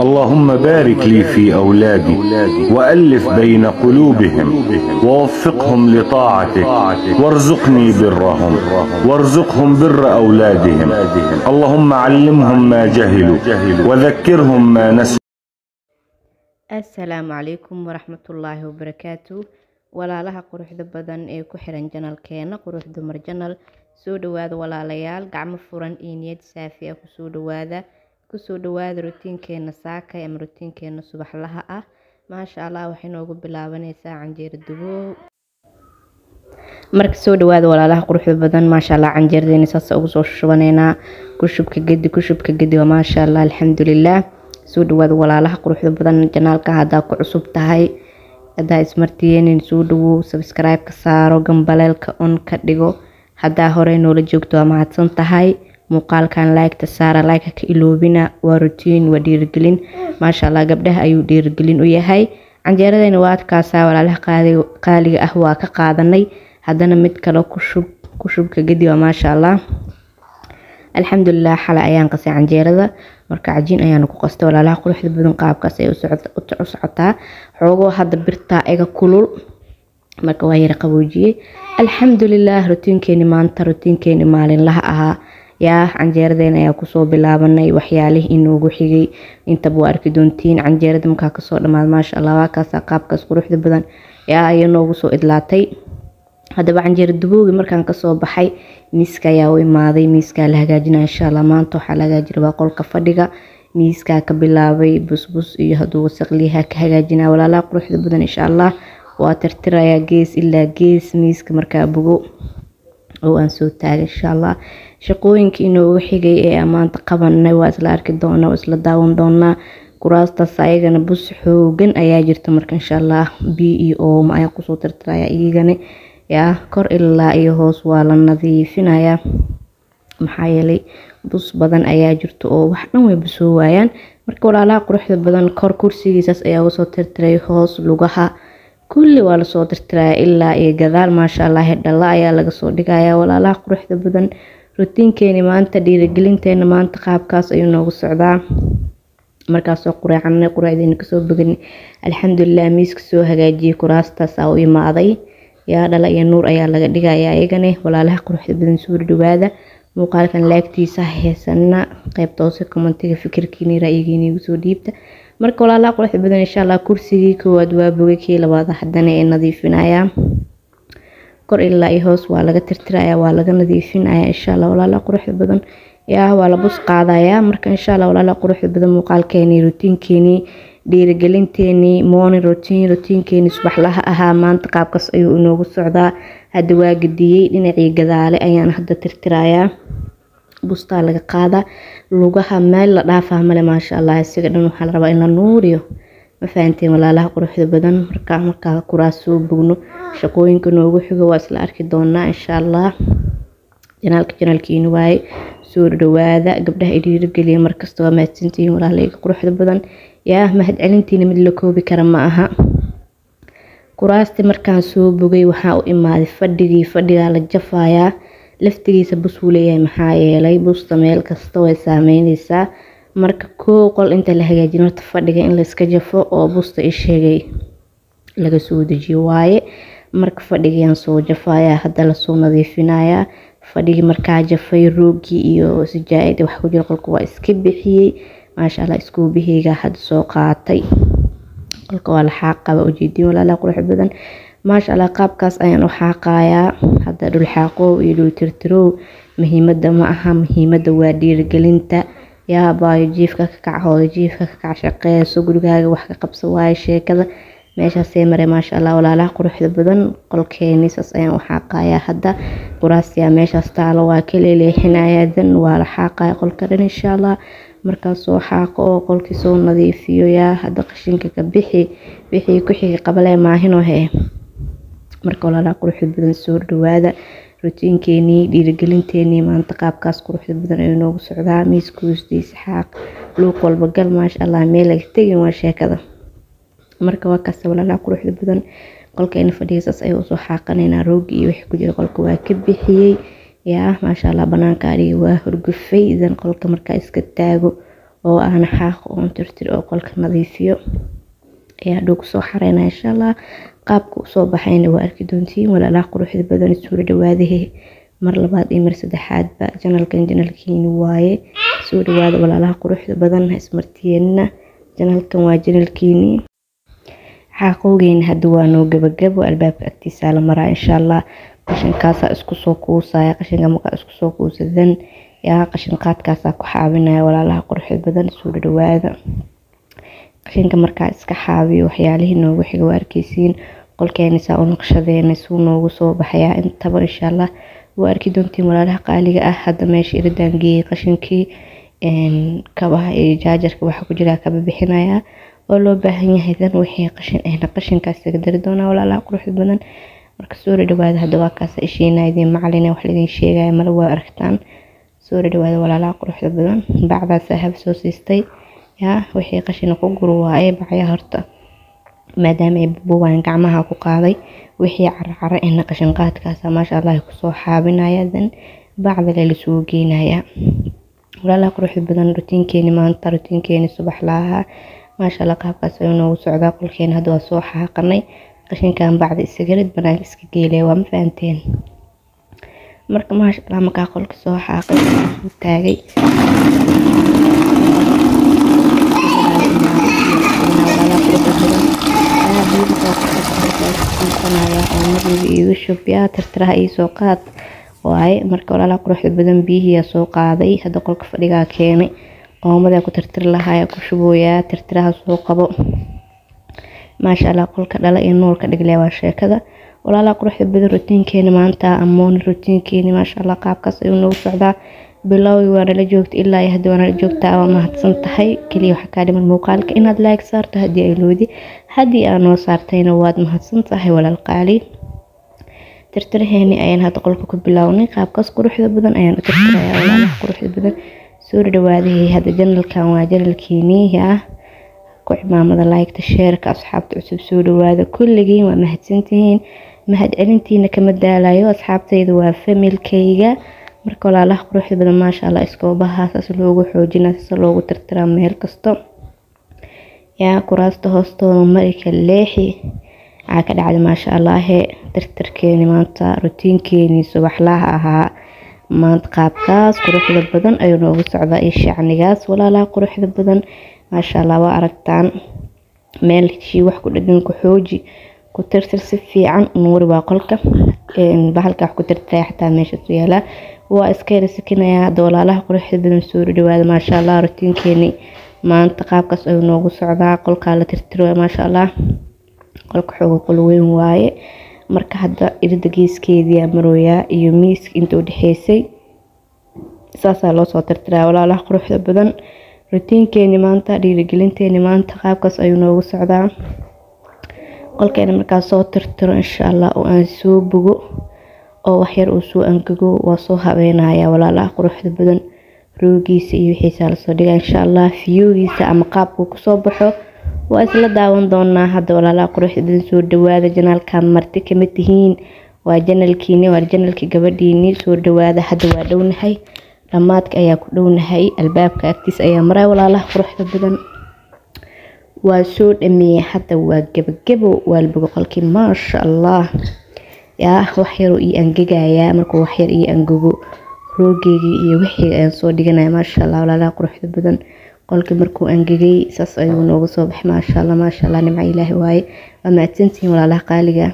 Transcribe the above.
اللهم بارك لي في أولادي وألف بين قلوبهم ووفقهم لطاعتك وارزقني برهم وارزقهم بر أولادهم. اللهم علمهم ما جهلوا وذكرهم ما نسوا. Asalaamu calaykum waraxmatullaahi wabarakaatu. Walaalaha quruxda badan ee ku xiran channelkeena Qurux Dumar Channel, soo dhawaada walaalayaal. Gacmo furan iyo niyad saafi ah kusoo dhawaada, kusoo dhawaada routinekeena saaka ama routinekeena subaxlaha ah. Maasha Allah, waxay noogu bilaabanaysaa canjeero dubow. Marka soo dhawaada walaalaha quruxda badan. Maasha Allah, canjeeradeena saas ugu soo shubaneynaa. Kushubka gedi, kushubka gedi waa maasha Allah, alxamdulilah. Soo dhawaada walaalaha quruxda badan. Channelka haddaa ku cusub tahay, haddaa ismartiyeenin, soo dhawow, subscribe ka saaro, gambaleelka on ka dhigo. Haddaa horey noola joogto, waa mahadsan tahay. Muuqaalkan like-ta saara, like ka iloobina. Waa routine, waa dhiirigelin. Maasha Allah, gabdhaha ayuu dhiirigelin u yahay. Canjeeradayna waa adkaasaa walaalaha qaaliga ah, waa ka qaadanay. Haddana mid kale ku shub, ku shubka gedi waa maasha Allah, alxamdulilah. Xalay ayaan qasay canjeerada, marka cajiin ayaana ku qastay walaalaha quruxda badan. Qaabkaas ay u socotaa. Xoogoo hadda birtaa iga kulul, marka waa yara qaboojiyey, alxamdulilah. Routinekeeni maanta, routinekeeni maalinlaha ahaa yaa canjeeradeena ayaa kusoo bilaabanay. Waxyaalihii inoogu xigay intaba waa arki doontiin. Canjeerada markaa kasoo dhamaad, maasha Allah, waa kaasaa qaabkaas quruxda badan yaa ayaa noogu soo idlaatay. Haddaba canjeero dubowgi markaan kasoo baxay, miiska ayaa u imaaday. Miiskaa la hagaajinaya insha Allah. Maanta waxaa la hagaaji rabaa qolka fadhiga. Miiskaa ka bilaabay, busbus iyo hadduu wasaqliyaha ka hagaajinaya walaalaha quruxda badan. Insha Allah waa tirtirayaa gees ilaa gees miiska markaa bogo oo aan soo taagay. Insha Allah shaqooyinka inoogu xigay ee maanta qabanay waa isla arki doonaa, waa isla daawan doonaa. Kuraastaas ayagana bus xoogan ayaa jirta, marka insha Allah biyo iyo ooma ayaa kusoo tirtiraya iyagana. Yaa kor ilaa iyo hoos waa la nadiifinayaa, maxaa yeelay bus badan ayaa jirto oo wax dhan way busoo waayaan. Marka walaalaha quruxda badan, kor kursigiisaas ayaa uga soo tirtiray, hoos lugaha kulli waa lasoo tirtiraya ilaa iyo gadaal. Maasha Allah, dhalla ayaa laga soo dhigaya walaalaha quruxda badan. Routinekeeni maanta, dhiirigelinteena maanta qaabkaas ayuu noogu socdaa. Markaasoo qureecanay, qureecdeena kasoo boganay, alxamdulilah, miiska soo hagaajiyey, kuraastaas aa u imaaday. Yaa dhala iyo nuur ayaa laga dhigayaa iyagane. Walaalaha quruxda badan, soo dhawaada. Muuqaalkan like-tiisa heesana, qaybta hoose commentiga fikirkiina, ra'yigiina igu soo dhiibta. Marka walaalaha quruxda badan, insha Allah kursigii koowaad waa bogay, kii labaad haddana ee nadiifinayaa. Kor ilaa iyo hoos waa laga tirtirayaa, waa laga nadiifinayaa insha Allah walaalaha quruxda badan. Yaa waa la bus qaadayaa. Marka insha Allah walaalaha quruxda badan, muuqaalkeenii, routinekeeni, dhiirigelinteenii, morning routine, routinekeeni subaxlaha ahaa maanta qaabkaas ayuu inoogu socdaa. Hadda waa gediyey, dhinacii gadaale ayaan hadda tirtirayaa. Bustaa laga qaadaa, lugaha meel la dhaafaa male. Maasha Allah, isaga dhan waxaa la rabaa in la nuuriyo. Ma fahanteen walaalaha quruxda badan? Markaa kuraas soo bogno, shaqooyinka noogu xigo waa isla arki doonaa insha Allah. Channelka channelkiina waaye, soo dhawaada. Gabdhaha i dhiirigeliya markasta, waa mahadsantihiin walaalahayga quruxda badan. Yaa mahad celintiina mid la koobi kara ma aha. Kuraasti markaan soo bogay, waxaa u imaaday fadhigii. Fadhigaa la jafayaa, laftigiisa bus wuu leeyahay, maxaa yeelay busta meel kasta way saameyneysaa. Marka koo qol inta la hagaajin, horta fadhiga in layska jafo oo busta i sheegay laga soo dejiyo waaye. Marka fadhigayaan soo jafayaa, hadda lasoo nadiifinayaa fadhigii. Markaa jafay, roogii iyo sijaayad wax ku jira qolka waa iska bixiyey. Maasha Allah, iskuubaheyga hadda soo qaatay, qolka waa la xaaqaba ujeedin walaalaha qurux badan. Maasha Allah, qaabkaas ayaan u xaaqayaa hadda. Dhul xaaqow iyo dhul tirtirow muhiimada ma aha, muhiimada waa dhiirigelinta. Yaa baayo, jiifka ka kac, hooyo, jiifka ka kac, shaqeyso, gurigaaga wax ka qabso waaye sheekada meeshaasee maray. Maasha Allah walaalaha quruxda badan, qolkeeni saas ayaan u xaaqayaa hadda. Kuraasiyaa meeshaas taalo, waa ka leeleexinayaa, dan waa la xaaqaya qolka dhan insha Allah. Markaas soo xaaqo oo qolkii soo nadiifiyo, yaa hadda qashinka ka bixi, wixii ku xigay qabalee maahino hee. Marka walaalaha quruxda badan, soo dhawaada. Routinkeenii, dhiirigelinteenii maanta qaabkaas quruxda badan ayuu noogu socdaa. Miiska hoostiisa xaaq, luuq walba gal, maasha Allah, meel laga tegin waa sheekada. Marka waa kaas walaalaha quruxda badan, qolkeena fadhiga saas ayuu usoo xaaqanaynaa. Roogi iyo wixii ku jira qolka waa ka bixiyey. Yaa maasha Allah, banaanka adhiga waa horgufay. Idan qolka markaa iska taago. oo aan xaaqo oon tirtiro oo qolka nadiifiyo ayaa dhow kusoo xareynaya insha Allah. Qaabka usoo baxayna waa arki doontiin walaalaha quruxda badan. Soo dhawaadahe mar labaad iyo mar saddexaadba, janalkan janalkiini waaye. Soo dhawaada walaalaha quruxda badan, ha ismartiyeenina, janalkan waa janalkiini. Xaaqowgeena hadda waa noo gabagabo, albaabka agtiisa la maraa insha Allah. Qashinkaasaa isku soo kuusaya, qashinka markaa isku soo kuusadan yaa qashin qaadkaasaa ku xaabinaya walaalaha quruxda badan. Soo dhawaada. Qashinka markaa iska xaabiyo, waxyaalihii noogu xiga waa arkeysiin. Qolkeeni saa u naqshadeena suu noogu soo baxayaa intaba insha Allah waa arki doontiin walaalaha qaaliga ah. Hadda meesha iridaan geeyey qashinkii, kabaha iyo jaajarka waxa ku jira kaba bixinaya oo loo baahan yahay, dan wixii qashin ahna qashinkaas laga dari doonaa walaalaha quruxda badan. Marka soo dhawaada. Hadda waa kaas ishiina idin macalina wax lidin sheegaya mala waa aragtaan. Soo dhawaada walaalaha quruxda badan. Bacdaas hab soo siistay yaa wixii qashin ku guru waaye bacya horta, maadaama ay bubuwaan gacmaha ku qaaday. Wixii carcara ahna qashin qaadkaas maasha Allah kusoo xaabinaya, dan bacda la isugu geynaya walaalaha quruxda badan. Rutiinkeeni maanta, rutiinkeeni subax lahaa, maasha Allah qaabkaas ayuu noogu socdaa. Qolkeena hadda waa soo xaaqanay, qashinkan bacda isaga rid, banaanka iska geelaya, waa ma fahanteen? Marka maasha Allah markaa qolka soo xaaqay soo taagay iigu shub yaa tirtiraha iisoo qaad waaye. Marka walaalaha quruxda badan, biyihiyaa soo qaaday, hadda qolka fadhigaa keenay, oomadaa ku tirtiri lahaa ku shubooyaa. Tirtiraha soo qabo, maasha Allah, qolka dhala iyo nuurka dhigle waa sheekada walaalaha quruxda badan. Rutiinkeena maanta amoon rutiinkeeni maasha Allah qaabkaas ayuu noogu socdaa. Bilowgii waa nala joogta ilaa iyo hadda waa nala joogtaa, waa mahadsan tahay. Kaliya waxaa kaa dhiman muuqaalka inaad like saarto haddii ay loodi, haddii aad noo saartayna waad mahadsan tahay walaal qaali. Tirtiraheeni ayaan hadda qolka ku bilownay, qaabkaas quruxda badan ayaan u tirtirayaa walaalaha quruxda badan. Soo dhawaadahay. Hadda janalkan waa janalkeenii ah, ku cimaamada like-ta, sheerka, asxaabta cusub soo dhawaada kulligiin, waa mahadsantihiin. Mahad celintiina kama daalayo, asxaabtayda waa familkayga. Marka walaalaha quruxda badan, maasha Allah, iskoobaha saas loogu xoojinaa, saas loogu tirtiraa meel kasto yaa kuraasta hoostooda marika leexi aa ka dhacday maasha Allaahe. Tirtirkeeni maanta, rutiinkeeni subaxlaha ahaa maanta qaabkaas quruxda badan ayuu noogu socdaa iyo shacnigaas walaalaha quruxda badan. Maasha Allah, waa aragtaan meel shii wax ku dhagan, ku xooji, ku tirtir si fiican, nuuri waa qolka. Bahalka wax ku tirtiraya xataa meesha su yaalaa, waa iska yara sikinayaa hadda walaalaha quruxda badan. Soo dhawaada. Maasha Allah, rutiinkeeni maanta qaabkaas ayuu noogu socdaa. Qolkaa la tirtiro, maasha Allah, qolka xooga qol weyn waaye. Marka hadda irida geeskeediyaa marooyaa iyo miiska inta u dhexeysay, saasaa loo soo tirtiraa walaalaha quruxda badan. Rutiinkeeni maanta, dhiirigelinteeni maanta qaabkaas ayuu noogu socdaa. Qolkeena markaa soo tirtiro insha Allah oo aan soo bogo oo waxyar uu soo angego, waa soo habeenaya walaalaha quruxda badan. Roogiisa iyo wixiisa lasoo dhigaa insha Allah, fiyoogiisa ama qaabkuu kusoo baxo waa isla daawan doonaa hadda walaalaha quruxda badan. Soo dhawaada janaalka, marti kama tihiin, waa janalkiini, waa janalkii gabadhiini. Soo dhawaada. Hadda waa dhownahay, dhammaadka ayaa ku dhownahay, albaabka agtiis ayaa maray walaalaha quruxda badan. Waa soo dhameeyey, hadda waa gebagebo, waa la bogo qolkii maasha Allah. Yaa wax yaruu ii angegayaa, markuu wax yar ii angego roogeygii iyo wixii ayaan soo dhiganaya maasha Allah walaalaha quruxda badan. Qolkii markuu angegay saas ayuu nooga soo baxay maasha Allah, maasha Allah, nimco Ilaahi waaye. Waa mahadsantihiin walaalaha qaaliga.